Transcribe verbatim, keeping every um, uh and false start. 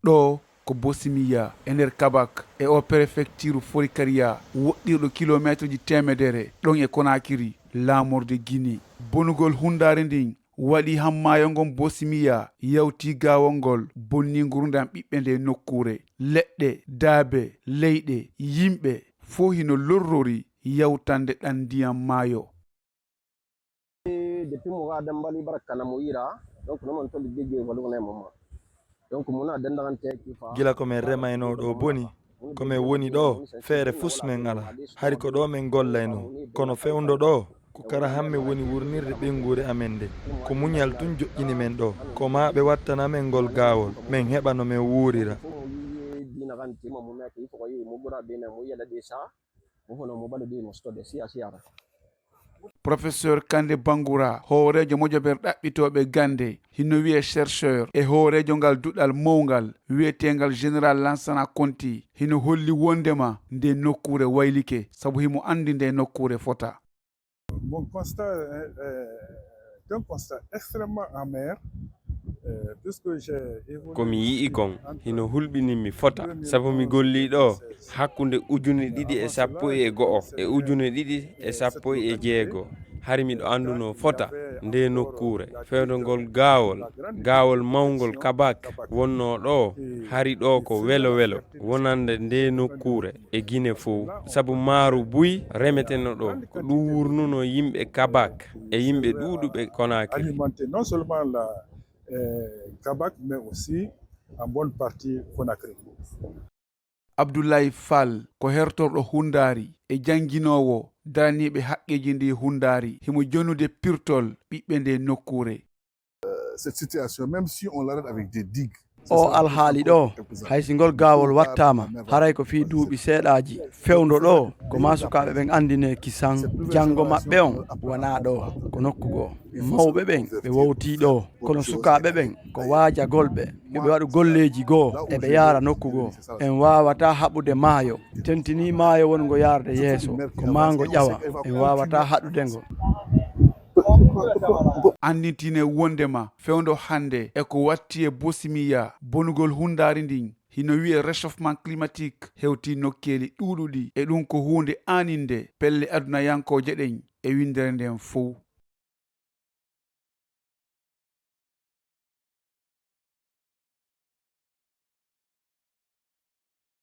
Ɗoo ko Bosimiya, e nder Kabak, e o perefektiiru Forikariya, woɗɗirɗo kilomeeterji teemedere, ɗon e Konaakiri, laamorde Gine. Bonugol hunndaari ndin waɗi han maayo ngon Bosimiya yawti gaawol ngol, bonni ngurndan ɓiɓɓe ndee nokkuure. Leɗɗe, daabe, leyɗe, yimɓe, fow hino lorrori yawtande ɗan ndiyan maayo. Depuis mo ga dambali bara kana mo yira, donc no man tolli degge wala ne mama. Donc mo na dandaran te ki fa. Gila ko men remaynoo ɗoo boni, ko men woni ɗoo, feere fus men alaa. Hari ko ɗoo men gollaynoo, kono fewndo ɗoo, ko kara hamme woni wurnirde ɓeynguure amen nde. Ko muñal tun joƴƴini men ɗoo. Ko maa ɓe wattana men ngol gaawol, men heɓa no men wuurira. Dina kan tima mo me ki fo yi mo gura be na mo yala de sa. Mo fo no mo bale de mo sto de siya siya. Professeur Kande Bangura, hooreejo mojobere ɗaɓɓitooɓe gannde, hino wi'ee chercheur, e hooreejo ngal duɗal mawngal wi'eteengal Général Lansana Conti, hino holli wonndema nde nokkuure waylike, sabu himo anndi nde nokkuure fota. Mon constat est un constat extrêmement amer. Ko mi yi'i kon hino hulɓinimmi fota, sabu mi gollii ɗoo hakkunde ujune ɗiɗi e sappo e go'o e ujune ɗiɗi e sappo e jeego. Hari miɗo anndunoo fota ndee nokkuure, fewndo ngol gaawol, gaawol mawngol Kabak wonnoo ɗoo, hari ɗoo ko welo welo wonande ndee nokkuure e Gine fow, sabu maaru buy remeteno ɗoo. Ko ɗum wurnunoo yimɓe Kabak e yimɓe ɗuuɗuɓe Konaakiri. Alimenté non seulement la euh, Kabak, mais aussi en bonne partie Conakry. Abdoulaye Fall ko hertorɗo hunndaari e jannginoowo daraniiɓe haqqeeji ndii hunndaari. Himo jonude pirtol ɓiɓɓe ndee nokkuure. Cette situation, même si on l'arrête avec des digues, o alhaali ɗoo, hay si ngol gaawol wattaama, haray ko fii duuɓi seeɗaaji. Fewndo ɗoo, ko maa sukaaɓe ɓen anndinee kisan janngo maɓɓe on wanaa ɗoo, ko nokku goo. Mawɓe ɓen, ɓe wowtii ɗoo, kono sukaaɓe ɓen, ko waajagol ɓe, yo ɓe waɗu golleeji goo, e ɓe yaara nokku goo. En waawataa haɓude maayo, tentinii maayo wongo yaarde yeeso, ko maa ngo ƴawa, en waawataa haɗude ngo. Anndintine wonndema fewndo hannde e ko watti e Bosimiya, bonugol hunndaari ndin, hino wi'ee réchauffement climatique, hewtii nokkeeli ɗuuɗuɗi, e ɗum ko huunde aaninde pelle adunayankooje ɗen e winndere nden fow.